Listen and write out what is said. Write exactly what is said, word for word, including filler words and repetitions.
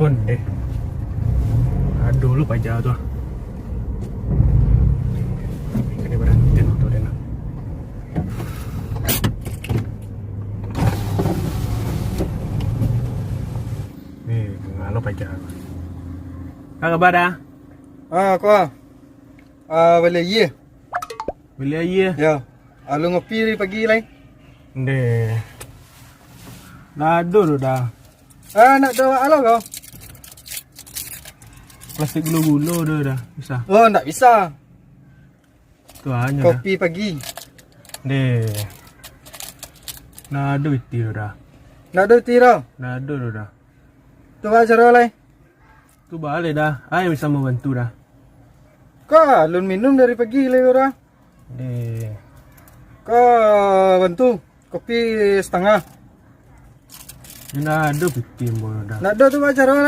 Onde. Aduh, lu paja tu. Kena baranti motor dia nak. Ni, ngalo paja. Apa kabar dah? Ah, kau. Ah, bali aia. Bali aia? Ya. Alun ngopi dari pagi lai. Ndeh. Ndak ado doh dah. Ah, nak doa lo kau? Plastik gulo-gulo doh dah. Bisa. Oh, ndak bisa. Tu hanyo dah. Kopi pagi. Ndeh. Ndak ado iti doh dah. Ndak ado iti doh? Ndak ado doh dah. Tu baa caro lai? Tu baa lai dah. Ai bisa mambantu dah. Ka, alun minum dari pagi lai dah. Deh. Ka, bantu. Kopi satangah. Ndak ado pitih ambo dah. Ndak ado tu baa caro lai.